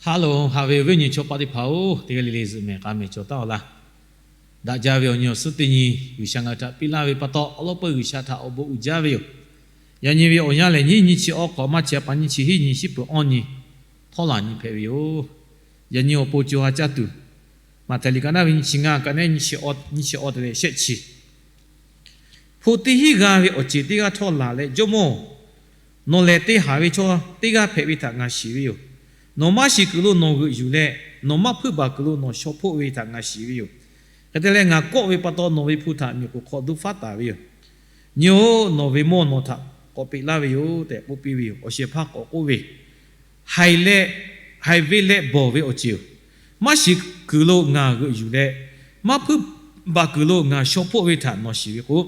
Hello, haꞈ ve awˬ viˉ awˬ nyi chaw paˆ teˇ hpaˍ-oˬ, teˇ g'aˇ le le zuhꞈ mehˍ k'a mehˍ cawˬ taˍ-aw laˇ. Daꞈ jaˇ ve awˬ nyi awˬ suhˉ teˇ nyi G'uiˬsha ngaˬ hui htaꞈ piˇ laˇ ve pa taw, awˬ lawn peuˬ G'uiˬsha htaꞈ awˬ bon uiˍ jaˇ ve yoˬ. Yaꞈ nyi ve awˬ yanˇ lehˬ, nyiˇ nyiˇ chi awˇ hk'awꞈ maˇ chi a pa nyiˇ chi hiˉ nyi shiˉ peuˬ awˇ nyi htawˇ laˬ nyi hpehꞈ ve yoˬ. Yaꞈ nyi awˬ pon co ha caˇ tuˬ, Maꞈhtehˍ liꞈ ka naˉ ve nyiˇ chi ngaˇ ka nehˉ nyiˇ chi awˇ, nyiˇ chi awˇ te leh shehˆ chi Hpu teˇ hinˉ g'a ve awˬ ceˬ teˇ g'aˇ htawˇ laˬ leh, Jawˇmawˇ-oˬ, nawˬ lehˬ te haˍ ve chaw teˇ g'aˇ hpehꞈ ve htaꞈ ngaˬ shiˍ ve yoˬ. Nawˬ maˇ shiˍ kuiˬ lo nawˬ g'euꞈ yuˬ leh, nawˬ maˇ hpuiˇ baˬ kuiˬ lo nawˬ shaw hpoˆ ve htaꞈ ngaˬ shiˍ ve yoˬ. Hk'e te leh, ngaˬ kawˆ ve pa taw nawˬ ve hpu htaꞈ miˬ k'oˍ hk'aw duˇ faˉ taˍ ve yoˬ. Nyi-oˬ, nawˬ ve mawˇ nawˬ htaꞈ k'awꞈ peꞈ laˇ ve yoˬ tehꞈ k'oˆ piˇ ve yoˬ. Awˬ shehˍ hpaˇ k'awꞈ k'oˆ ve, Haiˬ leh, haiˬ ve leh bawˬ ve awˬ ceˬ-oˬ, maˇ shiˍ kuiˬ lo ngaˬ g'euꞈ yuˬ leh, maˇ hpuiˇ baˬ kuiˬ lo ngaˬ shaw hpoˆ ve htaꞈ nawˬ shiˍ ve k'o,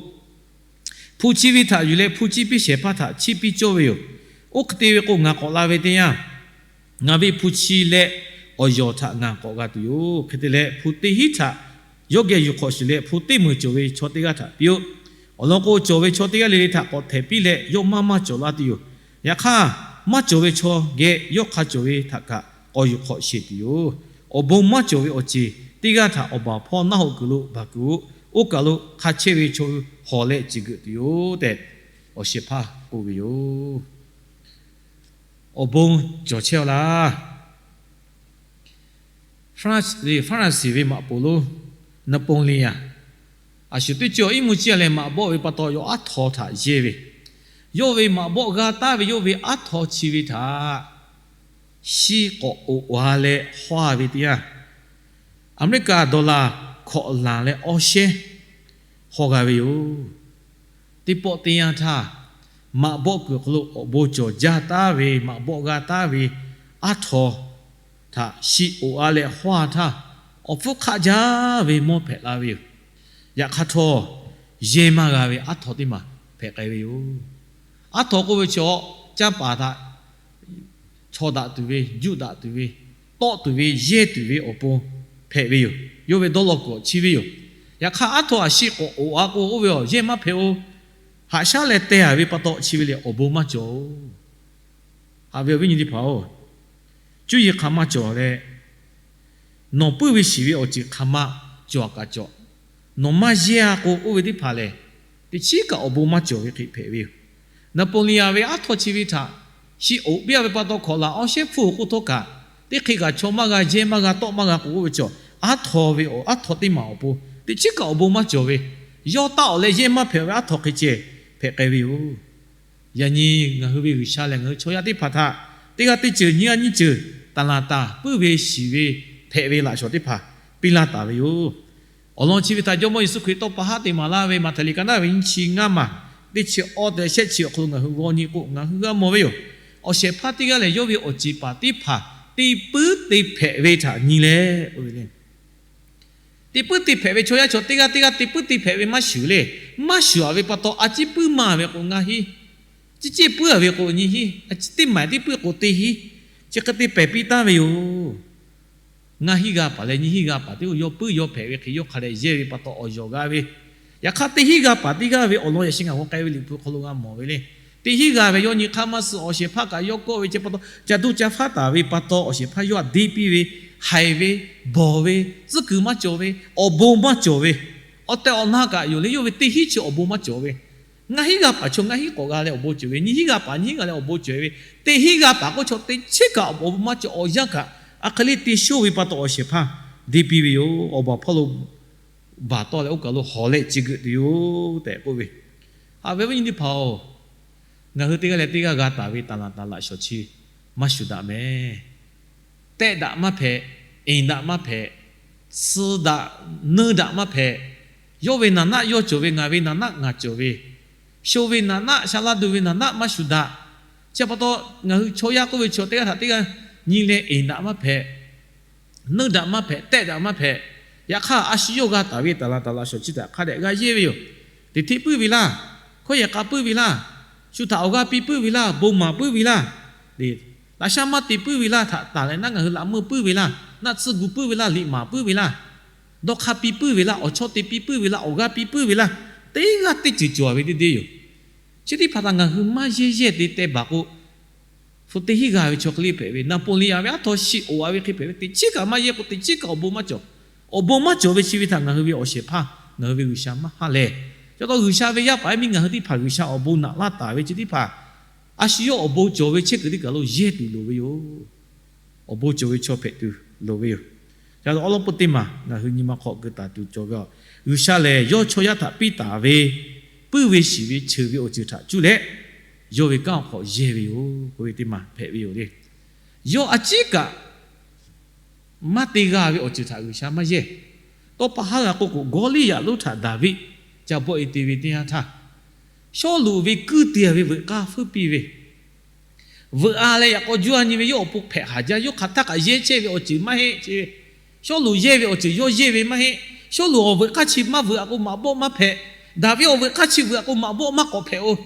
hpu chi ve htaꞈ yuˬ leh hpu chiˇ piˇ shehˍ hpaˇ htaꞈ chiˇ piˇ cawˇ ve yoˬ. Oˇ hk'e te ve k'o, ngaˬ k'awꞈ la ve teˇ yanˇ, ngaˬ ve hpu chi leh awˬ yawˬ htaꞈ ngaˬ k'awꞈ g'a tuˬ yoˬ. Hk'e te leh, hpu teˇ hinˉ htaꞈ yawˇ geh yuˬ hk'awꞈ shiˍ leh, hpu teˇ meunˍ cawˬ ve chaw teˇ g'aˇ htaꞈ piˇ-oˆ. Awˬ lawn k'o, cawˬ ve chaw teˇ g'aˇ le le htaꞈ k'awꞈ htehˍ piˇ leh, yawˇ maˇ maˇ cawˬ la tuˬ yoˬ. Yaꞈ hk'aˇ, maˇ cawˬ ve chaw geh yawˇ hk'a cawˬ ve htaꞈ kaꞈ k'awꞈ yuˬ hk'awꞈ sheˍ tuˬ yoˬ. Awˬ bon maˇ cawˬ ve awˬ ceˬ teˇ g'aˇ htaꞈ awˬ baˬ hpawˇ naˆ hoꞈ kuiˬ lo baˬ kuiˬ-oˬ. Oˇ kaˬ lo hk'a chehˇ ve chaw hui hawˬ leh ciˬ geuꞈ tuˬ yoˬ tehꞈ, awˬ shehˍ hpaˇ k'oˆ ve yoˬ. Awˬ bon cawˬ chehˇ-aw laˇ. Faˍranˍ, Faˍranˍsiˍ ve maꞈ poˍ lonˉ Naˍpoˍleˍaˍ, a shu teˇ ceuˬ iˉ mvuhˇ ciˇ a leh maꞈ bawˆ ve pa taw, yawˇ aˉ htaw htaꞈ yehˇ ve, yawˇ ve maꞈ bawˆ g'a taˉ ve yawˇ ve aˉ htaw chi ve htaꞈ shiˆ k'awꞈ oꞈ a leh hawˇ ve teˇ yanˇ, Aˍmeˍriˆkaˍ dollar hkawꞈ laˬ leh awˇ shehˉ hawˇ g'a ve yoˬ. Teˇ pawˆ teˇ yanˇ htaˇ, maꞈ bawˆ kuiˬ awˬ hk'aw lo awˬ bon cawˬ jaˇ taˉ ve maꞈ bawˆ g'a taˉ ve aˉ htaw htaꞈ shiˆ oꞈ a leh hawˇ a htaˇ, awˬ hpfuhˇ hk'aˆ jaˇ ve mawˇ hpehꞈ la ve yoˬ. Yaꞈ hk'aˇ htawˇ, yehˇ maˇ g'a ve aˉ htaw teˇ maˬ hpehꞈ k'ai ve yoˬ. Aˉ htaw k'oˆ ve chaw, canˇ paˍ htaꞈ chaw daꞈ tuˬ ve, juˆ daꞈ tuˬ ve, tawˆ tuˬ ve, yehˇ tuˬ ve awˬ pon hpehꞈ ve yoˬ. Yawˇ ve dawˇ law kuiˬ awˬ chiˇ ve yoˬ. Yaꞈ hk'aˇ, aˉ htaw a shiˆ k'awꞈ oꞈ a k'o, oˇ ve awˬ yehˇ maˇ hpehꞈ-oˬ. Haꞈ shaˉ leh teh a ve pa taw chi ve le awˬ bon maˇ cawˬ-oˬ. Haꞈ ve awˬ viˉ nyi teˇ hpaˍ-oˬ, cuˇ yiˍ hk'aˬ ma cawˬ leh, nawˬ puiˉ ve shiˍ ve awˬ ceuˬ hk'aˬ ma cawˬ kaꞈ cawˬ, nawˬ maˇ yehˇ a k'o, oˇ ve teˇ hpaˍ lehˬ, teꞈ chiˉ kaꞈ awˬ bon maˇ cawˬ ve hk'e hpehꞈ ve yoˬ. Naˍpoˍleˍaˍ ve aˉ htaw chi ve htaꞈ shiˆ oꞈ piˇ a ve pa taw, hkawꞈ laˬ awˇ shehˉ hpfuhˇ-oˬ k'oˆ htawˇ kaꞈ, teˇ hk'e kaꞈ chaw maˇ g'a, yehˇ maˇ g'a, tawˆ maˇ g'a k'o, oˇ ve chaw aˉ htaw ve awˬ aˉ htaw teˇ maˬ awˬ pon teꞈ chiˉ kaꞈ awˬ bon maˇ cawˬ ve, yawˇ taˆ awˬ leh yehˇ maˇ hpehꞈ ve aˉ htaw hk'e ceh hpehꞈ k'ai ve yoˬ. Yaꞈ nyi ngaˬ hui ve G'uiˬsha lehˬ, ngaˬ hui chaw yaˇ teˇ hpaˍ htaꞈ teˇ g'aˇ teˇ ceuˬ nyiˇ g'aˇ nyiˇ ceuˬ taˍ laˬ taˍ puiˉ ve shiˍ ve hpehꞈ ve laꞈ shawnˍ teˇ hpaˍ piˇ laˇ taˍ ve yoˬ. Awˬ lawn chi ve htaꞈ Jawˇmawˇ Yeˍsuˆ Hkriꞈ tawˇ pa haˉ te maˍ laˇ ve Maꞈhtehˍ liꞈ ka naˉ ve nyiˇ chi ngaˇ maˬ teˇ chi awˇ te shehˆ chi awˬ hk'aw lo ngaˬ hui g'aw nyi k'o, ngaˬ hui g'a mawˬ ve yoˬ. Awˬ shehˍ hpaˇ teˇ g'aˇ lehˬ, yawˇ ve awˬ ceˬ paˍ teˇ hpaˍ te puiˉ te hpehꞈ ve htaꞈ nyi leh, oˇ ve le, te puiˉ te hpehꞈ ve chaw yaˇ chaw teˇ g'aˇ teˇ g'aˇ te puiˉ te hpehꞈ ve maˇ shuˍ le. Maˇ shuˍ a ve pa taw, a ciˉ puiˉ maˇ ve k'o, ngaˇ hinˉ, ciˉ ceˇ puiˉ a ve k'o, nyiˇ hinˉ, a ciˉ teˇ maˬ tiˉ puiˉ k'o, teˇ hinˉ, chi hk'e te pehˬ piˇ taˍ ve yoˬ. Ngaˇ hinˉ g'a paˍ leh nyiˇ hinˉ g'a paˍ teˇ-oˬ, yawˇ puiˉ yawˇ hpehꞈ ve hk'e yawˇ hk'a dehꞈ yehˇ ve pa taw awˬ yawˬ g'a ve. Yaꞈ hk'aˇ, teˇ hinˉ g'a paˍ teˇ g'aˇ ve awˬ lawn yaꞈ shi ngaˬ g'aw k'ai ve Liꞈ hpu hk'aw lo g'a mawˬ ve le. Teˇ hinˉ g'a ve yawˇ nyi hk'aˇ maˇ suh, awˬ shehˍ hpaˇ kaꞈ yawˇ kawˆ ve ceh pa taw, ca duˇ ca faˉ taˍ ve pa taw, awˬ shehˍ hpaˇ yawˇ htaꞈ deˇ piˇ ve, haiˬ ve, bawˬ ve, tcuhˉ kuiˬ maˇ cawˬ ve, awˬ bon maˇ cawˬ ve, awˬ tehˬ awˬ na kaꞈ yoˬ le, yawˇ ve teˇ hinˉ chi awˬ bon maˇ cawˬ ve. Ngaˇ hinˉ g'a paˍ chaw ngaˇ hinˉ k'awꞈ g'a leh awˬ bon cawˬ ve, nyiˇ hinˉ g'a paˍ nyiˇ hinˉ g'a leh awˬ bon cawˬ ve, teˇ hinˉ g'a paˍ k'oˆ chaw teꞈ chiˉ kaꞈ awˬ bon maˇ cawˬ. Awˬ yanˇ kaꞈ, a hk'e le te shoˇ ve pa taw awˬ shehˍ hpaˇ deˇ piˇ ve yoˬ. Awˬ baˬ hpawˇ lo baˬ tawˆ leh oˇ kaˬ lo hawˬ leh ciˬ geuꞈ tuˬ yoˬ tehꞈ k'oˆ ve. Haꞈ ve awˬ viˉ nyi teˇ hpaˍ-oˬ, ngaˬ hui teˇ g'aˇ leh teˇ g'aˇ g'a taˍ ve taˍ laˬ taˍ laꞈ shawnˍ chi maˇ shuˍ daꞈ mehˍ. Tehˆ daꞈ maˇ hpehꞈ, eˍ daꞈ maˇ hpehꞈ, suh daꞈ, nuˇ daꞈ maˇ hpehꞈ. Yawˇ ve naˍ naˆ yawˇ cawˬ ve, ngaˬ ve naˍ naˆ ngaˬ cawˬ ve, sho ve naˍ naˆ, sha laˇ duˬ ve naˍ naˆ maˇ shuˍ daꞈ. Chi pa taw, ngaˬ hui chaw yaˇ k'oˆ ve chaw teˇ g'aˇ htaꞈ teˇ g'aˇ nyi leh eˍ daꞈ maˇ hpehꞈ, nuˇ daꞈ maˇ hpehꞈ, tehˆ daꞈ maˇ hpehꞈ. Yaꞈ hk'aˇ, a shu yawˇ g'a taˍ ve taˍ laˬ taˍ laꞈ shawnˍ chi htaꞈ hk'a dehꞈ g'a yehˇ ve yoˬ. Teꞈ hteˆ puiˉ ve laˇ, hkawˇ yehˬ k'a puiˉ ve laˇ, shu htaꞈ awˬ g'aˇ piˇ puiˉ ve laˇ, bon maˍ puiˉ ve laˇ, laꞈ shaˉ maˇ te puiˉ ve laˇ, htaꞈ taˍ leh naˉ ngaˬ hui laꞈ meuˇ puiˉ ve laˇ, naˆ tsuhˇ gu puiˉ ve laˇ, liꞈ maˍ puiˉ ve laˇ, dawˇ hk'aˇ piˇ puiˉ ve laˇ, awˬ chawˇ te piˇ puiˉ ve laˇ, awˬ g'aˇ piˇ puiˉ ve laˇ, teˇ g'aˇ teˇ ceuˬ cawˬ ve teˇ deˇ yoˬ. Chi teˇ hpaˍ htaꞈ ngaˬ hui maˇ yehˇ yehˇ te teh baˬ k'o, hpu teˇ hinˉ g'a ve chaw hk'e le hpehꞈ ve, Naˍpoˍleˍaˍ ve aˉ htaw shiˍ oˍ a ve hk'e hpehꞈ ve, teꞈ chiˉ kaꞈ maˇ yehˇ k'o, teꞈ chiˉ kaꞈ awˬ bon maˇ cawˬ. Awˬ bon maˇ cawˬ ve chi ve htaꞈ ngaˬ hui ve awˬ shehˍ hpaˇ, ngaˬ hui ve G'uiˬsha maˇ haˉ leh, ca taw G'uiˬsha ve yaˇ paˍ yaˇ miˇ ngaˬ hui teˇ hpaˍ G'uiˬsha awˬ bon naꞈ laˇ taˍ ve chi teˇ hpaˍ, a shu yawˇ awˬ bon cawˬ ve chehˇ kuiˬ teˇ kaˬ lo yehˇ tuˬ loˍ ve yoˬ. Awˬ bon cawˬ ve chaw hpehꞈ tuˬ loˍ ve yoˬ. Ca taw awˉ lawˉ peuˇ teˇ maˬ ngaˬ hui nyi ma hk'aw keu taˍ tuˬ cawˬ ve a, G'uiˬsha lehˬ yawˇ chaw yaˇ htaꞈ piˇ taˍ ve puiˉ ve shiˍ ve cheuˬ ve awˬ ceuˬ htaꞈ cuˇ leh, yawˇ ve kanˉ awˬ hk'aw yehˇ ve yoˬ k'oˆ ve teˇ maˬ hpehꞈ ve yoˬ le. Yawˇ a ciˉ kaꞈ maˇ te g'a ve awˬ ceuˬ htaꞈ G'uiˬsha maˇ yehˇ. Tawˇ pa haˉ g'a k'oˆ k'o, Gawˇliˇyaꞈ lonˉ htaꞈ Daˍviˆ ca bawˆ e te ve teˇ yanˇ htaˇ, Sawˉluꞈ ve kuiˇ te ve veuꞈ k'aˇ feuˉ piˇ ve, veuꞈ a leh yaꞈ k'aw juˇ a nyi ve yawˇ awˬ pon hpehꞈ haˍ jaˇ. Yawˇ hk'aˬ htaˇ kaꞈ yehˇ chehˇ ve awˬ ceuˬ maˇ heˆ ce ve. Sawˉluꞈ yehˇ ve awˬ ceuˬ yawˇ yehˇ ve maˇ heˆ. Sawˉluꞈ awˬ veuꞈ k'aˇ chi maˇ veuꞈ a k'o maꞈ bawˆ maˇ hpehꞈ. Daˍviˆ awˬ veuꞈ k'aˇ chi veuꞈ a k'o maꞈ bawˆ maˇ k'awꞈ hpehꞈ oˬ.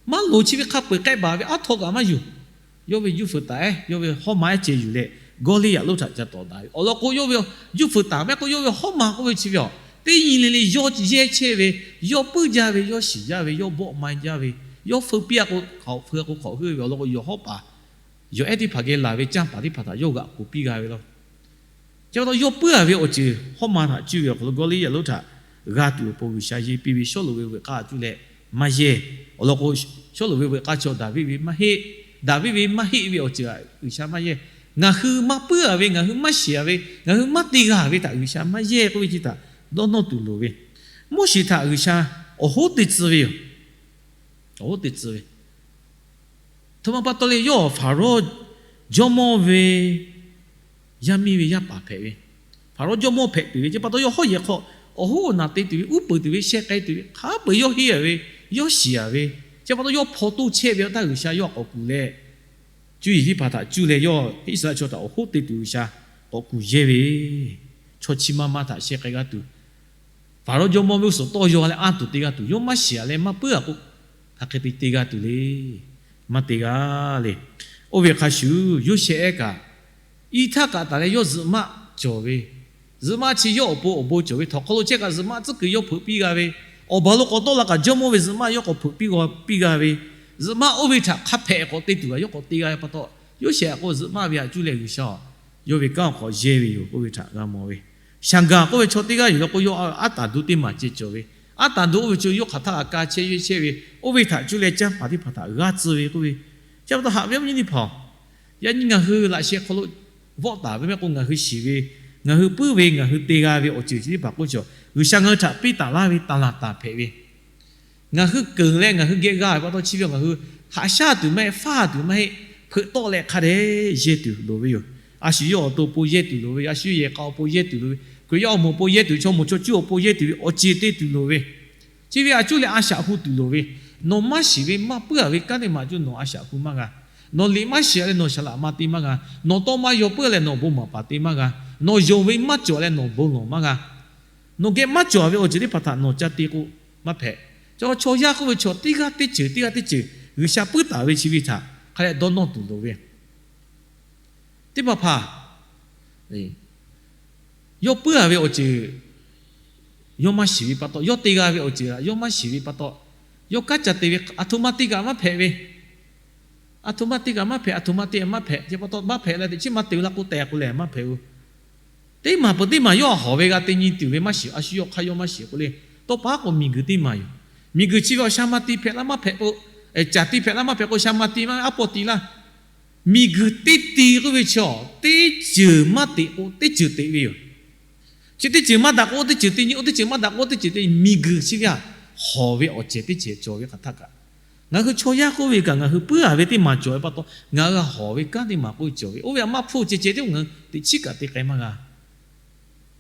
Maˇ loˍ chi ve hk'a peu-eˬ k'ehˆ baˬ ve aˉ htaw kaꞈ maˇ yuˬ. Yawˇ ve juˇ feuˍ taˍ ehˉ, yawˇ ve hawˉ ma ehˉ ceh yuˬ leh, Gawˇliˇyaꞈ lonˉ htaꞈ ca tawˍ daꞈ ve awˬ lawn k'o, yawˇ ve juˇ feuˍ taˍ mehˆ k'o, yawˇ ve hawˉ ma k'oˆ ve chi ve a, teˇ nyi le le yawˇ yehˇ chehˇ ve, yawˇ puiˉ jaˇ ve, yawˇ shiˍ jaˇ ve, yawˇ bawˆ ma jaˇ ve, yawˇ feu piˇ a k'o hk'awꞈ feu a k'o hk'awꞈ heuˆ ve awˬ lawn k'o, yawˬ hawˉ paˍ yawˬ ehˉ teˇ hpaˍ geh laˬ ve canˇ paˍ teˇ hpaˍ htaꞈ yawˇ g'aꞈ k'oˍ piˇ g'a ve law. Chi pa taw yawˇ puiˉ a ve awˬ ceuˬ hawˉ ma htaꞈ cuˇ ve awˬ hk'aw lo Gawˇliˇyaꞈ lonˉ htaꞈ g'a tuˬ awˬ pon G'uiˬsha yehˇ piˇ ve, Sawˉluꞈ ve veuꞈ k'aˇ cuˇ leh maˇ yehˇ. Awˬ lawn k'o, Sawˉluꞈ ve veuꞈ k'aˇ chi Daˍviˆ ve maˇ heˆ. Daˍviˆ ve maˇ heˆ ve awˬ ceuˬ htaꞈ G'uiˬsha maˇ yehˇ. Ngaˬ hui maˇ puiˉ a ve, ngaˬ hui maˇ shiˍ a ve, ngaˬ hui maˇ te g'a ve htaꞈ G'uiˬsha maˇ yehˇ k'oˆ ve chi htaꞈ dawˇ nawˇ tuˬ loˍ ve. Moˉseˍ htaꞈ G'uiˬsha awˬ hoˉ te tcuh ve yoˬ. Awˬ hoˉ te tcuh ve, aˬ htoꞈ ma pa taw leh yawˇ Faˍrawˇ jawˇmawˇ ve yaˇ miˇ ve yaˇ paˍ hpehꞈ ve, Faˍrawˇ jawˇmawˇ hpehꞈ tuˬ ve, chi pa taw yawˇ hawˉ yehˬ hk'aw awˬ hoˉ awˬ naˬ te tuˬ ve, uˉ peunˍ tuˬ ve, sheh k'ai tuˬ ve, hk'a peu-eˬ yawˇ henˇ a ve, yawˇ shiˍ a ve, chi pa taw yawˇ hpaw toˇ chehˇ ve awˬ htaˇ G'uiˬsha yawˇ htaꞈ k'awꞈ kuˬ leh, cuˇ yiˍ teˇ hpaˍ htaꞈ cuˇ leh yawˇ Iˉsaˍreˍlaˆ chaw htaꞈ awˬ hoˉ te tuˬ G'uiˬsha k'awꞈ kuˬ yehˇ ve, chaw chi ma ma htaꞈ sheh k'ai g'a tuˬ, Faˍrawˇ jawˇmawˇ ve uˉ suhˍ tawˇ yaw leh anˇ tuˬ te g'a tuˬ, yawˇ maˇ shiˍ a leh maˇ puiˉ a k'o, hk'aˬ hk'e te te g'a tuˬ le. Maˇ te g'a le. Oˇ ve hk'a shuˍ, Yoˇsehꞈ ehˉ kaꞈ, iˉ htaˇ kaꞈ taˍ leh yawˇ zuhꞈ maˆ cawˬ ve, zuhꞈ maˆ chi yawˇ awˬ pon awˬ bon cawˬ ve, htawnˍ hk'aw lo chehˇ kaꞈ zuhꞈ maˆ tcuhˉ kuiˬ yawˇ hpeuꞈ piˇ g'a ve, awˬ baˬ lo k'awꞈ tawˆ la kaꞈ jawˇmawˇ ve zuhꞈ maˆ yawˇ k'awꞈ hpeuꞈ piˇ g'a ve, zuhꞈ maˆ oˇ ve htaꞈ hk'a hpehꞈ k'awꞈ te tuˬ kaꞈ yawˇ k'awꞈ te g'a ve pa taw, Yoˇsehꞈ k'o zuhꞈ maˆ ve htaꞈ cuˇ leh G'uiˬsha yawˇ ve kanˉ awˬ hk'aw yehˇ ve yoˬ k'oˆ ve htaꞈ g'a mawˬ ve. Shaˍgaˬ k'oˆ ve chaw teˇ g'aˇ yuˬ la k'o, yawˇ aˉ taˍ duˇ teˇ maˬ ceh cawˬ ve, aˉ taˍ duˇ oˇ ve chaw yawˇ hk'aˬ htaˇ kaꞈ ka chehˇ yehˇ chehˇ ve, oˇ ve htaꞈ cuˇ leh canˇ paˍ teˇ hpaˍ htaꞈ g'aˇ tcuh ve k'oˆ ve. Chi pa taw haꞈ ve awˬ viˉ awˬ nyi teˇ hpaˍ-oˬ, yaꞈ nyi ngaˬ hui laꞈ sheh hk'aw lo vawˆ taˍ ve mehˆ k'o, ngaˬ hui shiˍ ve, ngaˬ hui puiˉ ve, ngaˬ hui te g'a ve awˬ ceuˬ chi teˇ hpaˍ k'oˆ ve chaw, G'uiˬsha ngaˬ hui htaꞈ piˇ taˍ laˇ ve taˍ laˬ taˍ hpehꞈ ve, ngaˬ hui keunˍ leh ngaˬ hui geh g'a ve pa taw, chi ve ngaˬ hui haꞈ shaˉ tuˬ maˇ heˆ, faˇ tuˬ maˇ heˆ, hpeuꞈ tawˆ leh hk'a dehꞈ yehˇ tuˬ loˍ ve yoˬ. A shu yawˇ awˬ to pon yehˇ tuˬ loˍ ve, a shu yehˬ k'a awˬ pon yehˇ tuˬ loˍ ve, Hkriꞈ yaˇ awˬ moˍ awˬ pon yehˇ tuˬ, chaw moˍ chaw cuˇ awˬ pon yehˇ tuˬ ve awˬ ceuˬ te tuˬ loˍ ve, chi ve a cuˇ leh a shaꞈ hu tuˬ loˍ ve. Nawˬ maˇ shiˍ ve maˇ puiˉ a ve kanˉ teˇ maˬ cuˇ nawˬ a shaꞈ hu maˇ g'a. Nawˬ liꞈ maˇ shiˍ leh nawˬ shaˍ laꞈ ma te maˇ g'a. Nawˬ tawˇ maˇ yaw puiˉ leh nawˬ bon maˍ paˍ te maˇ g'a. Nawˬ yonˍ ve maˇ cawˬ leh nawˬ bon lawˬ maˇ g'a. Nawˬ geh maˇ cawˬ ve awˬ ceuˬ teˇ hpaˍ htaꞈ nawˬ ca te k'o maˇ hpehꞈ. Chaw, chaw yaˇ k'oˆ ve chaw teˇ g'aˇ teˇ ceuˬ, teˇ g'aˇ teˇ ceuˬ G'uiˬsha puiˉ taˍ ve chi ve htaꞈ hk'a dehꞈ dawˇ nawˇ tuˬ loˍ ve. Teˇ hpaˍ hpaˍ yawˇ puiˉ a ve awˬ ceuˬ yawˇ maˇ shiˍ ve pa taw, yawˇ te g'a ve awˬ ceuˬ htaꞈ yawˇ maˇ shiˍ ve pa taw, yawˇ kanˉ ca te ve aˬ htoꞈ ma te kaꞈ maˇ hpehꞈ ve. Aˬ htoꞈ ma te kaꞈ maˇ hpehꞈ, aˬ htoꞈ ma te kaꞈ maˇ hpehꞈ. Chi pa taw maˇ hpehꞈ leh teꞈ chiˉ maˇ te la k'o tehꞈ k'o lehˬ maˇ hpehꞈ ve. Teˇ maˬ peuˬ teˇ maˬ yawˇ hawˍ ve g'a te nyi tuˬ ve maˇ shiˍ, a shu yawˇ hk'aˇ yawˇ maˇ shiˍ k'o le. Tawˇ pa k'o miˬguiˬ teˇ maˬ yoˬ. Miˬguiˬ chi ve awˬ sha ma te hpehꞈ laˇ maˇ hpehꞈ k'o, caˬ te hpehꞈ laˇ maˇ hpehꞈ k'o, sha ma te maˇ aˉ pawˇ te laˇ. Miˬguiˬ teˇ ti k'oˆ ve chaw, teˇ ceuˬ maˇ teꞈ k'o teˇ ceuˬ teꞈ ve yoˬ. Chi teˇ ceuˬ maˇ daꞈ k'o teˇ ceuˬ te nyi, oˇ teˇ ceuˬ maˇ daꞈ k'o teˇ ceuˬ te nyi. Miˬguiˬ chi ve a, hawˍ ve awˬ cehˬ teˇ cehˬ cawˬ ve hk'aˬ htaˇ kaꞈ, ngaˬ hui chaw yaˇ k'oˆ ve kaꞈ ngaˬ hui puiˉ a ve teˇ maˬ cawˬ ve pa taw, ngaˬ hui hawˍ ve kanˉ teˇ maˬ k'oˆ cawˬ ve. Oˇ ve a maˇ hpfuhˇ ceh ceh teˇ k'o ngaˬ hui teꞈ chiˉ kaꞈ te k'ai maˇ g'a.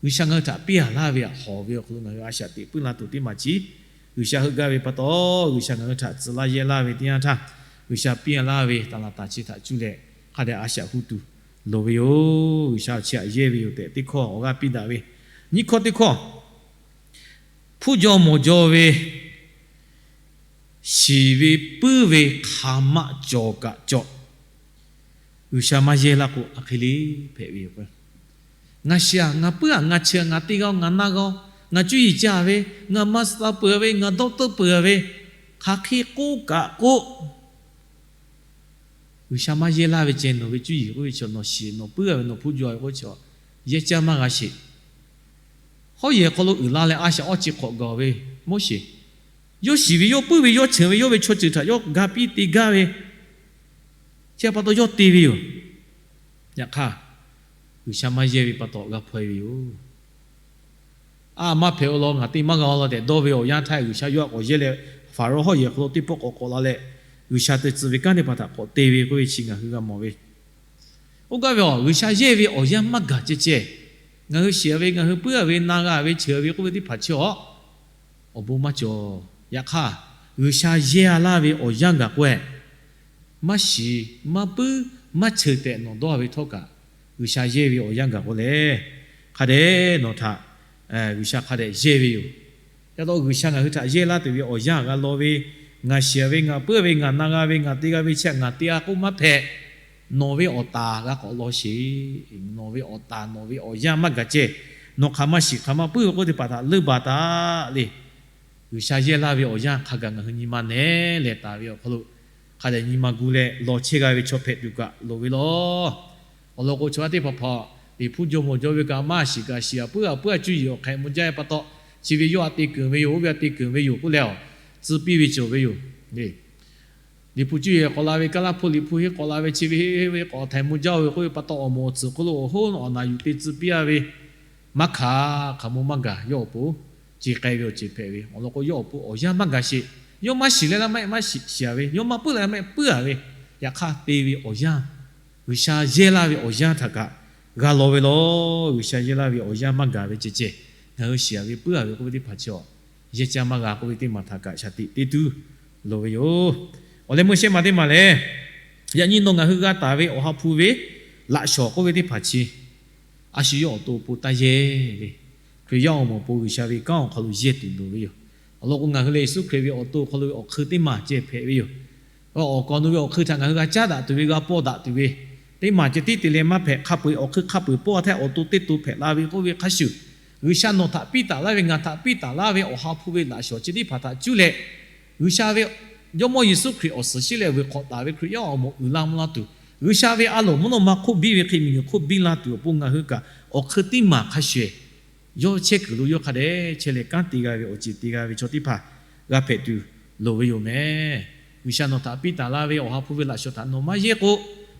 G'uiˬsha ngaˬ hui htaꞈ piˇ a laˇ ve htaꞈ hawˍ ve awˬ hk'aw lo ngaˬ hui a shaꞈ teꞈ puiˉ la tuˬ teˇ maˬ chi, G'uiˬsha heuˆ gaˇ ve pa taw, G'uiˬsha ngaˬ hui htaꞈ tcuh laˇ yehˇ laˇ ve teˇ yanˇ htaˇ, G'uiˬsha piˇ a laˇ ve taˍ laˬ taˍ chi htaꞈ cuˇ leh hk'a dehꞈ a shaꞈ hu tuˬ loˍ ve yoˬ. G'uiˬsha chi htaꞈ yehˇ ve yoˬ tehꞈ teˇ hkawˇ awˬ g'aˇ piˇ daꞈ ve. Nyiˇ hkawˇ teˇ hkawˇ, hpuˇ jaw mawˬ jaw ve shiˍ ve puiˉ ve hk'aˬ ma cawˬ kaꞈ cawˬ, G'uiˬsha maˇ yehˇ laˇ k'o a hk'e le hpehꞈ ve yoˬ. Ngaˬ shiˍ a, ngaˬ puiˉ a, ngaˬ chi a, ngaˬ teˇ g'aˇ, ngaˬ naˇ g'aˇ, ngaˬ cuˇ yiˍ ca ve, ngaˬ maˍ suh peuˬ ve, ngaˬ dawˇ teuˆ peuˬ ve, hk'aˬ hk'e k'oˆ kaꞈ k'oˆ, G'uiˬsha maˇ yehˇ laˇ ve ceh nawˬ ve cuˇ yiˍ k'oˆ ve chi nawˬ shiˍ nawˬ puiˉ a ve nawˬ hpu jaw ve k'oˆ chi yehˇ caˇ maˇ g'a sheˍ. Hawˉ yehˬ hk'aw lo uiˍ la leh a shaꞈ awˇ chi hk'awꞈ gaˬ ve Moˉseˍ, yawˇ shiˍ ve yawˇ puiˉ ve yawˇ ceuˬ ve yawˇ ve chaw ceuˬ htaꞈ yawˇ ga piˇ te gaˇ ve, chi pa taw yawˇ te ve yoˬ. Yaꞈ hk'aˇ, G'uiˬsha maˇ yehˇ ve pa taw g'a hpaw e ve yoˬ. A maˇ hpehꞈ-o law, ngaˬ te maˇ g'a-o law tehꞈ dawˇ ve awˬ yanˇ htaˇ, G'uiˬsha yawˇ htaꞈ k'awꞈ yehˇ leh, Hpaˍrawˇ hawˉ yehˬ hk'aw lo teˇ pawˆ k'awꞈ k'awꞈ la leh, G'uiˬsha te tcuh ve kanˉ teˇ hpaˍ htaꞈ k'awꞈ te ve k'oˆ ve chi ngaˬ hui g'a mawˬ ve. Oˇ gaˇ ve awˬ, G'uiˬsha yehˇ ve awˬ yanˇ maˇ gaˬ ceh ceh, ngaˬ hui shiˍ ve, ngaˬ hui puiˉ a ve, na g'a ve, cheuˬ ve k'oˆ ve teˇ hpaˍ chi awˬ awˬ bon maˇ cawˬ. Yaꞈ hk'aˇ, G'uiˬsha yehˇ laˇ ve awˬ yanˇ gaˬ k'oˆ-e, maˇ shiˍ, maˇ puiˉ, maˇ cheuˬ tehꞈ nawˬ dawˇ ve htawˇ kaꞈ, G'uiˬsha yehˇ ve awˬ yanˇ gaˬ k'oˆ leh, hk'a dehꞈ nawˬ htaꞈ G'uiˬsha hk'a dehꞈ yehˇ ve yoˬ. Ca taw G'uiˬsha ngaˬ hui htaꞈ yehˇ laˇ tuˬ ve awˬ yanˇ g'a law ve, ngaˬ shiˍ ve, ngaˬ puiˉ ve, ngaˬ na g'a ve, ngaˬ te g'a ve chi ngaˬ te a k'oˆ maˇ hpehꞈ. Nawˬ ve awˬ taˍ g'a k'awꞈ law sheˍ. Nawˬ ve awˬ taˍ, nawˬ ve awˬ yanˇ maˇ gaˬ ceh, nawˬ hk'aˬ ma shiˍ hk'aˬ ma puiˉ ve k'oˆ teˇ hpaˍ htaꞈ leunˇ baˬ taˍ le. G'uiˬsha yehˇ laˇ ve awˬ yanˇ hk'a gaˬ ngaˬ hui nyi ma nehˉ leh taˍ ve awˬ hk'aw lo, hk'a dehꞈ nyi ma gu leh lawˬ chehˇ g'a ve chaw hpehꞈ tuˬ kaꞈ loˍ ve law. Awˬ lawn k'o, chaw yaˇ teˇ hpaˍ hpaˍ Liꞈ hpu jawˇ mawˬ jawˇ ve kaꞈ maˇ shiˍ kaꞈ shiˍ, a puiˉ a puiˉ a cuˇ yiˍ awˬ hk'ehꞈ mvuh jaˇ ve pa taw, chi ve yawˇ a te keunˍ ve yoˬ, oˇ ve a te keunˍ ve yoˬ k'oˆ leh, tcuh piˇ ve cawˬ ve yoˬ. Liꞈ hpu cuˇ yiˍ k'awꞈ la ve, Kaˇlaˇ hpu Liꞈ hpu henˇ k'awꞈ la ve, chi ve henˇ ve k'awꞈ htaiˍ mvuh jaˇ ve k'oˆ ve pa taw, awˬ moˍ awˬ tsuhˍ hk'oˆ lo awˬ hoˉ awˬ naˬ yuˬ te tcuh piˇ a ve maˇ hkanˍ, hk'aˬ mvuh maˇ gaˬ, yawˇ awˬ pon chi k'ai ve awˬ ceuˬ hpehꞈ ve. Awˬ lawn k'o, yawˇ awˬ pon awˬ yanˇ maˇ gaˬ sheˍ. Yawˇ maˇ shiˍ leh laˇ maˇ maˇ shiˍ a ve, yawˇ maˇ puiˉ leh maˇ puiˉ a ve, yaꞈ hk'aˇ te ve awˬ yanˇ, G'uiˬsha yehˇ laˇ ve awˬ yanˇ htaꞈ kaꞈ g'a law ve law. G'uiˬsha yehˇ laˇ ve awˬ yanˇ maˇ gaˬ ve ceh ceh, ngaˬ hui shiˍ a ve puiˉ a ve k'oˆ ve teˇ hpaˍ chi awˬ yehˇ caˇ maˇ g'a k'oˆ ve teˇ maˬ htaꞈ kaꞈ shaˍ tiꞈ te tuˬ loˍ ve yoˬ. Awˬ leh meuˇ shehˇ ma teˇ maˬ lehˬ, yaꞈ nyi nawˬ ngaˬ hui g'a taˍ ve awˬ ha hpu ve laꞈ shawnˍ k'oˆ ve teˇ hpaˍ chi a shu yawˇ awˬ to awˬ pon taˇ yehˇ le. Hkriꞈ yaˇ awˬ moˍ awˬ pon G'uiˬsha ve kanˉ awˬ hk'aw lo yehˇ tuˬ loˍ ve yoˬ. Awˬ lawn k'o, ngaˬ hui leh Yeˍsuˆ Hkriꞈ ve awˬ to awˬ hk'aw lo ve awˬ hk'eun teˇ maˬ ceh hpehꞈ ve yoˬ. Awˬ kawꞈ nawˬ ve awˬ hk'eun htaꞈ ngaˬ hui g'a caˉ daꞈ tuˬ ve, g'a pawˇ daꞈ tuˬ ve teˇ maˬ ceh tiˉ te leh maˇ hpehꞈ. Hk'a peu-eˬ awˬ hk'eun hk'a peu-eˬ pawˇ htaˇ awˬ to teˇ to hpehꞈ la ve k'oˆ ve hk'a shuˍ, G'uiˬsha nawˬ htaꞈ piˇ taˍ laˇ ve, ngaˬ htaꞈ piˇ taˍ laˇ ve awˬ ha hpu ve laꞈ shawnˍ chi teˇ hpaˍ htaꞈ cuˇ leh, G'uiˬsha ve Jawˇmawˇ Yeˍsuˆ Hkriꞈ awˬ suhˍ shiˉ leh vuiˬ hk'awꞈ taˍ ve Hkriꞈ yaˇ awˬ moˍ uiˍ la mvuh la tuˬ, G'uiˬsha ve a loˍ mvuhˇ naw ma hk'oˆ biˇ ve hk'e miˬguiˬ hk'oˆ biˇ la tuˬ awˬ pon ngaˬ hui kaꞈ awˬ hk'eun teˇ maˬ hk'a shuˍ yawˇ chehˇ kuiˬ lo yawˇ hk'a dehꞈ chehˇ leh kanˉ te g'a ve awˬ ceuˬ te g'a ve chaw teˇ hpaˍ g'a hpehꞈ tuˬ loˍ ve yoˬ meh. G'uiˬsha nawˬ htaꞈ piˇ taˍ laˇ ve awˬ ha hpu ve laꞈ shawnˍ htaꞈ nawˬ maˇ yehˇ k'o,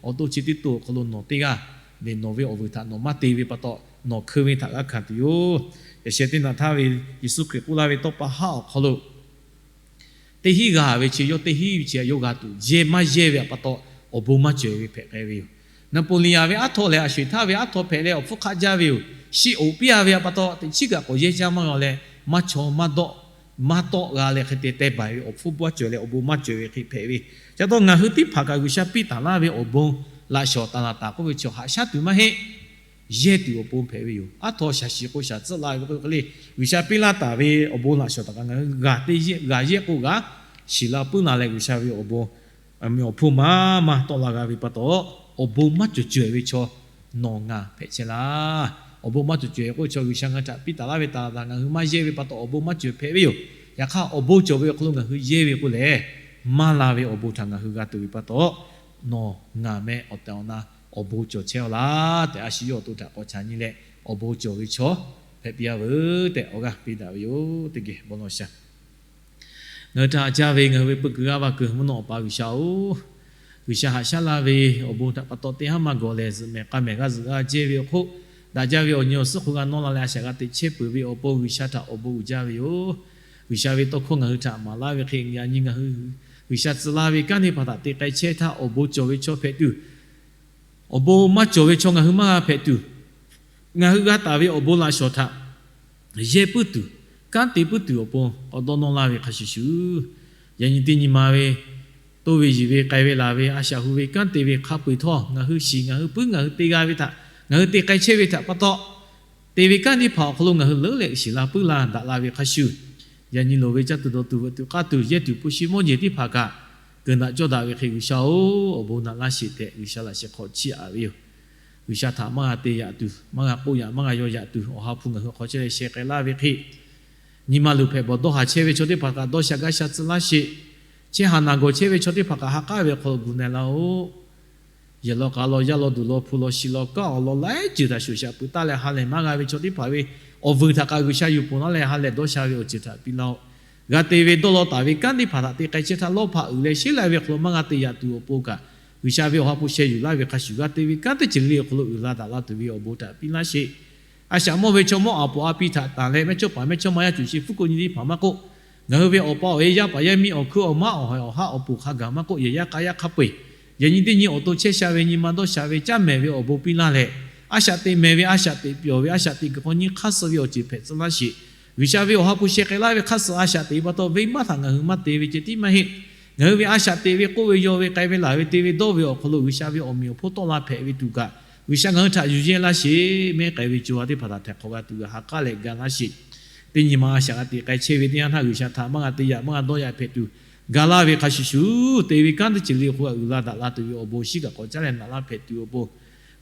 awˬ to chi teˇ to awˬ hk'aw lo nawˬ teˇ g'aˇ lehˬ, nawˬ ve awˬ vuiˬ htaꞈ nawˬ maˇ te ve pa taw, nawˬ hk'eun ve htaꞈ g'a hkanˍ tuˬ yoˬ. Yaꞈ sheh teˇ naꞈ htaˇ ve Yeˍsuˆ Hkriꞈ k'oˆ laˇ ve tawˇ pa haˉ awˬ hk'aw lo teˇ hinˉ g'a ve chi yawˇ teˇ hinˉ ve chi yawˇ g'a tuˬ yehˇ maˇ yehˇ ve pa taw, awˬ bon maˇ cawˬ ve hpehꞈ k'ai ve yoˬ. Naˍpoˍliˍaˍ ve aˉ htaw lehˬ, a sho-eˬ htaˇ ve aˉ htaw hpehꞈ leh awˬ hpfuhˇ hk'aˆ jaˇ ve yoˬ. Shi oꞈ piˇ a ve pa taw, teꞈ chiˉ kaꞈ k'awꞈ yehˇ caˇ maˇ g'a leh, maˇ chaw maˇ dawˆ, maˇ tawˆ g'a leh hk'e te teh baiˬ ve awˬ hpfuhˇ baˇ cawˬ leh awˬ bon maˇ cawˬ ve hk'e hpehꞈ ve. Ca taw ngaˬ hui teˇ hpaˍ kaꞈ G'uiˬsha piˇ taˍ laˇ ve awˬ bon laꞈ shawnˍ taˍ laˬ taˍ k'oˆ ve chi haꞈ shaˉ tuˬ maˇ heˆ. Yehˇ tuˬ awˬ pon hpehꞈ ve yoˬ. Aˉ htaw shaˍ shiˍ k'o shaˍ tcuhˆ la ve k'o hk'e le, G'uiˬsha piˇ laˇ taˍ ve awˬ bon laꞈ shawnˍ htaꞈ kaꞈ ngaˬ hui g'a teˇ yehˇ g'a yehˇ k'o g'a shiˍ la puiˉ la leh G'uiˬsha ve awˬ bon awˬ hpfuhˇ maˇ maˇ tawˆ la g'a ve pa taw, awˬ bon maˇ cawˬ cawehˬ ve chaw nawˬ ngaˬ hpehꞈ chehˇ laˇ. Awˬ bon maˇ cawˬ cawehˬ k'oˆ ve chaw G'uiˬsha ngaˬ hui htaꞈ piˇ taˍ laˇ ve taˍ laˬ taˍ ngaˬ hui maˇ yehˇ ve pa taw awˬ bon maˇ cawˬ hpehꞈ ve yoˬ. Yaꞈ hk'aˇ awˬ bon cawˬ ve awˬ hk'aw lo ngaˬ hui yehˇ ve k'oˆ lehˬ, maˇ la ve awˬ bon htaꞈ ngaˬ hui g'a tuˬ ve pa taw, nawˬ ngaˬ meh awˬ tehˬ awˬ na awˬ bon cawˬ chehˇ-aw laˇ tehꞈ a shu yawˇ awˬ to htaꞈ k'awꞈ chaꞈ nyi leh awˬ bon cawˬ ve chaw hpehꞈ piˇ-a veuˬ tehꞈ awˬ g'aˇ piˇ daꞈ ve yoˬ. Teˇ geh bon lawˬ shaˍ. Ngaˬ hui htaꞈ haꞈ jaˇ ve ngaˬ hui ve peu kuiˬ g'aˇ va kuiˬ mvuhˇ naw awˬ pa G'uiˬsha-oˬ, G'uiˬsha haꞈ shaˉ laˇ ve awˬ bon htaꞈ pa taw teˇ haˉ maˇ gawˬ lehˬ, zuhꞈ mehˍ k'a mehˍ g'aˇ zuhꞈ g'aˇ jehˇ ve awˬ hk'oˆ, daꞈ jaˇ ve awˬ nyi awˬ suhˉ hk'oˆ g'a nawˇ la leh a shaꞈ g'a teꞈ chehˇ peuˬ ve awˬ pon G'uiˬsha htaꞈ awˬ bon uiˍ jaˇ ve yoˬ. G'uiˬsha ve tawˇ hkawˇ ngaˬ hui htaꞈ maˍ laˇ ve hk'e, yaꞈ nyi ngaˬ hui G'uiˬsha tcuh laˇ ve kanˉ teˇ hpaˍ htaꞈ te k'ai chehˇ htaˇ awˬ bon cawˬ ve chaw hpehꞈ tuˬ, awˬ bon maˇ cawˬ ve chaw ngaˬ hui maˇ g'a hpehꞈ tuˬ, ngaˬ hui g'a taˍ ve awˬ bon laꞈ shawnˍ htaꞈ yehˇ puiˉ tuˬ, kanˉ te puiˉ tuˬ awˬ pon k'awꞈ dawˇ nawˇ laˇ ve hk'a shuˍ shuˍ, yaꞈ nyi teˇ nyi ma ve toˇ ve yiˬ ve k'ai ve laˬ ve a shaꞈ hu ve kanˉ te ve hk'a peu-eˬ htawˇ, ngaˬ hui shiˍ ngaˬ hui puiˉ ngaˬ hui te g'a ve htaꞈ, ngaˬ hui te k'ai chehˇ ve htaꞈ pa taw, te ve kanˉ teˇ hpaˍ awˬ hk'aw lo ngaˬ hui leuˉ leh shiˍ la puiˉ la daꞈ la ve hk'a shuˍ, yaꞈ nyi loˍ ve caˇ tuˬ dawˬ tuˬ veuꞈ tuˬ k'aˇ tuˬ yehˇ tuˬ hpu shi mawˇ jeˬ teˇ hpaˍ kaꞈ keunˍ daꞈ cawˇ daꞈ ve hk'e, G'uiˬsha-oˬ, awˬ bon naꞈ laˇ sheˍ tehꞈ G'uiˬsha laꞈ sheh hk'aw chiˇ aꞈ ve yoˬ. G'uiˬsha htaꞈ maˇ g'a te yaꞈ tuˬ, maˇ g'a k'oˆ yaꞈ, maˇ g'a yaw yaꞈ tuˬ, awˬ ha hpu ngaˬ hui hk'aw chehˇ leh sheh k'ai laˇ ve hk'e, nyi ma luˬ hpehꞈ bawˬ dawˇ haˍ chehˇ ve chaw teˇ hpaˍ kaꞈ dawˇ shaꞈ gaˇ sha tcuh laˇ sheˍ. Chehˇ haˍ naˬ gawˬ chehˇ ve chaw teˇ hpaˍ kaꞈ ha k'aˉ ve awˬ hk'aw lo gu na laˇ-oˆ. Yehˬ law k'a law, yaˇ law duˬ law, hpu law shi law, kanˉ awˬ lawn laiˉ ceuˬ htaꞈ shoˍ shaꞈ peuˬ taˍ leh ha lehˬ maˇ g'a ve chaw teˇ hpaˍ ve awˬ vuiˬ htaꞈ kaꞈ G'uiˬsha yuˬ poˬ laˇ leh ha lehˬ dawˇ sha ve awˬ ceuˬ htaꞈ piˇ laˇ-oˆ. G'a te ve dawˇ law taˍ ve kanˉ teˇ hpaˍ htaꞈ te k'ai chehˇ htaˇ, lawˇ hpaꞈ uiˍ leh sheˉ lai ve awˬ hk'aw lo maˇ g'a te yaꞈ tuˬ awˬ pon kaꞈ, G'uiˬsha ve awˬ ha hpu sheh yuˬ laˇ ve hk'a shuˍ, g'a te ve kanˉ teˇ ceuˬ le awˬ hk'aw lo uiˍ la daꞈ la tuˬ ve awˬ bon htaꞈ piˇ laˇ sheˍ. A shaꞈ mawˇ ve chaw mawˇ aˬ poˍ a pi htaꞈ tanˬ leh, mehˇchawˇpaˍ mehˇchawˇma yaˇ cuˬ sheˍ hpfuhˇ ko nyi teˇ hpaˍ maˇ k'oˆ, ngaˬ hui ve awˬ pa awˬ e, yaˇ paˍ yaˇ miˇ, awˬ hkuiˉ awˬ maˉ, awˬ haiˬ awˬ haˉ awˬ poˍ hk'a gaˬ maˇ k'oˆ, yehˬ yaˇ k'a yaˇ hk'a peu-eˬ, yaꞈ nyi teˇ nyi awˬ to chehˇ sha ve nyi ma dawˇ sha ve caˇ mehˍ ve awˬ bon piˇ laˇ leh, a shaꞈ teꞈ mehˍ ve, a shaꞈ teꞈ pyawˬ ve, a shaꞈ teꞈ kuiˬ hk'aw nyi hk'aˇ suh ve awˬ ceuˬ hpehꞈ tcuh laˇ sheˍ. G'uiˬsha ve awˬ ha hpu sheh k'ai laˇ ve hk'aˇ suh a shaꞈ teꞈ pa taw, venˇbaˆ htaꞈ ngaˬ hui maˇ te ve ceh tiˉ maˇ heˆ. Ngaˬ hui ve a shaꞈ teꞈ ve, k'oˆ ve, yaw ve, k'ai ve, laˬ ve, te ve, dawˇ ve awˬ hk'aw lo G'uiˬsha ve awˬ meꞈ awˬ hponˇ tawˆ la hpehꞈ ve tuˬ kaꞈ, G'uiˬsha ngaˬ hui htaꞈ yuˬ yehˇ laˇ sheˍ. Mehˉ k'ai ve co ha teˇ hpaˍ htaꞈ htaiˍ hk'awꞈ g'a tuˬ g'a ha k'aˉ leh ga laˇ sheˍ. Teˇ nyi ma a shaꞈ g'a teꞈ k'ai chehˇ ve teˇ yanˇ htaˇ, G'uiˬsha htaꞈ maˇ g'a te yaꞈ maˇ g'a dawˇ yaꞈ hpehꞈ tuˬ ga laˇ ve hk'a shuˍ shuˍ, te ve kanˉ teˇ ceuˬ le awˬ hk'aw lo uiˍ la daꞈ la tuˬ ve awˬ bon shiˉ kaꞈ k'awꞈ caˉ leh naꞈ laˇ hpehꞈ tuˬ awˬ pon,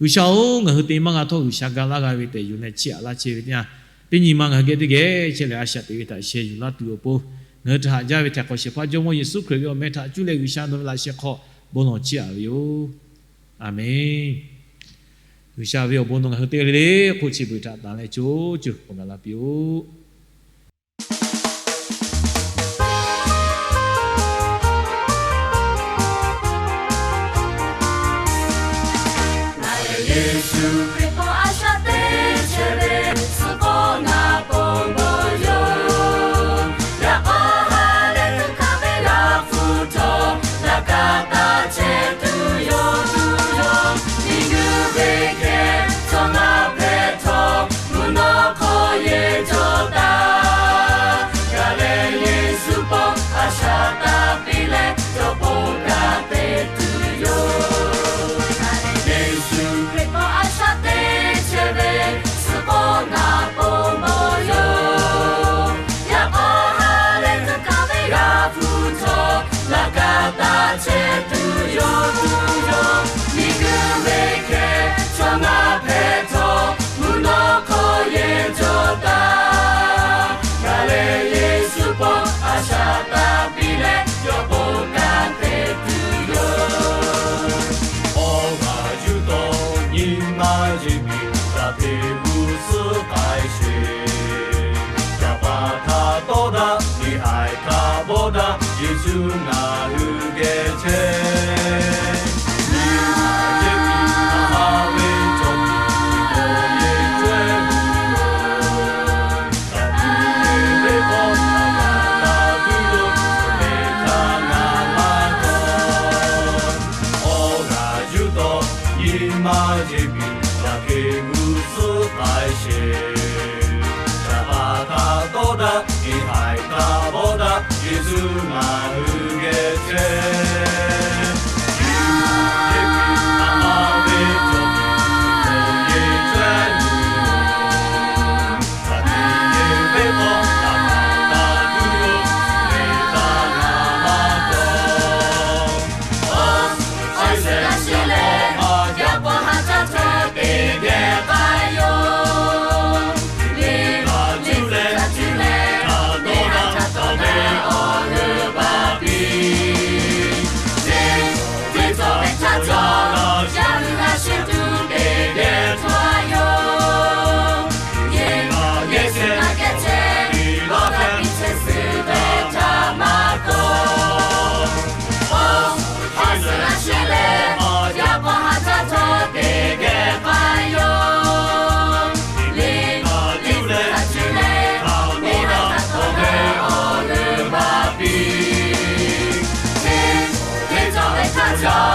G'uiˬsha-oˬ, ngaˬ hui te maˇ g'a htawˇ G'uiˬsha ga laˇ g'a ve tehꞈ yuˬ leh chiˇ aꞈ laˇ chehˇ ve teˇ yanˇ, teˇ nyi ma ngaˬ hui geh teˇ geh chehˇ leh a shaꞈ teꞈ ve htaꞈ sheh yuˬ laˇ tuˬ awˬ pon, ngaˬ hui htaꞈ haꞈ jaˇ ve htaiˍ hk'awꞈ shehˍ hpaˇ Jawˇmawˇ Yeˍsuˆ Hkriꞈ ve awˬ meh htaꞈ cuˇ leh G'uiˬsha nawˬ ve laꞈ sheh hk'aw bon lawˬ chiˇ aꞈ ve yoˬ. A menˬ. G'uiˬsha ve awˬ bon nawˬ ngaˬ hui teˇ g'aˇ le le hk'oˆ chi beuꞈ htaꞈ tanˬ leh co cuˬ k'awꞈ gaˬ la piˇ-oˆ. Ngaˬ lehˬ Yeˍsuˆ Hkriꞈ hk'aw a shaꞈ teꞈ chehˇ ve, suh k'o ngaˬ ponˬ bon yoˬ. Yaꞈ k'aw ha lehˬ tuˬ hkanˍ ve Yaˇ hpu htawˇ, laꞈ ka taˇ chehˇ tuˬ yoˬ, tuˬ yoˬ. Miˬguiˬ ve kehˬ chaw ngaˬ hpehꞈ htawˇ, mvuhˇ naw hk'aw yehˬ cawˬ taˍ. Ngaˬ lehˬ Yeˍsuˆ hk'aw a shaꞈ taˍ piˇ leh, cawˬ bon kanˉ te tuˬ yoˬ. Yeˍsuˆ Hkriꞈ hk'aw a shaꞈ teꞈ chehˇ ve, suh k'o ngaˬ ponˬ bon yoˬ. Yaꞈ k'aw ha lehˬ tuˬ hkanˍ ve Yaˇ hpu htawˇ, laꞈ ka taˇ chehˇ tuˬ yoˬ, tuˬ yoˬ. Miˬguiˬ ve kehˬ chaw ngaˬ hpehꞈ htawˇ, mvuhˇ naw hk'aw yehˬ cawˬ taˍ. Ngaˬ lehˬ Yeˍsuˆ hk'aw a shaꞈ taˍ piˇ leh, cawˬ bon kanˉ te tuˬ yoˬ. Awˬ g'aˇ yuˬ taw nyi ma yeˬ miˬ g'a hteˇ g'uˇ suhˉ k'ai sheˍ. Yaꞈ pa htaꞈ tawˆ daꞈ, miˬ haiˬ htaꞈ bawˆ daꞈ, Yeˍsuˆ ngaˬ hui geh chehˇ. Nyi ma yeˬ miˬ a ha ve cawˬ miˬ, miˬ k'oˆ yeˬ chaweh tuˬ yoˬ. Hk'aˬ tuˬ ve venˇbaˆ htaꞈ g'a taˍ tuˬ yoˬ, suhˍ ve htaꞈ ngaˬ maˇ dawˇ. Awˬ g'aˇ yuˬ taw nyi ma yeˬ miˬ g'a hteˇ g'uˇ suhˉ k'ai sheˍ. Yaꞈ pa htaꞈ tawˆ daꞈ, miˬ haiˬ htaꞈ bawˆ daꞈ, Yeˍsuˆ ngaˬ hui geh chehˇ. Nyi ma yeˬ miˬ a ha ve cawˬ miˬ, miˬ k'oˆ yeˬ chaweh tuˬ yoˬ. Hk'aˬ tuˬ ve venˇbaˆ htaꞈ g'a taˍ tuˬ yoˬ, suhˍ ve htaꞈ ngaˬ maˇ dawˇ. Awˬ suhˍ a shu lehˬ, yaꞈ k'aw ha caˇ htawˇ teˇ geh k'ai yoˬ. Liꞈ htaꞈ cuˇ leh, liꞈ htaꞈ cuˇ leh, htaꞈ dawˇ daꞈ ve awˬ g'euˆ baˬ piˇ. Teˇ cawˬ ve htaˇ cawˬ, yaˇ hui a shu tuˬ teˇ geh htaꞈ yoˬ. Yeˬ, Yeˍsuˆ htaꞈ geh chehˇ, dawˇ daꞈ piˇ chehˇ suhˍ ve htaꞈ maˇ kawꞈ. Awˬ suhˍ a shu lehˬ, yaꞈ k'aw ha caˇ htawˇ teˇ geh k'ai yoˬ. Liꞈ, liꞈ htaꞈ cuˇ leh, liꞈ htaꞈ dawˇ daꞈ ve awˬ g'euˆ baˬ piˇ. Teˇ cawˬ ve htaˇ cawˬ,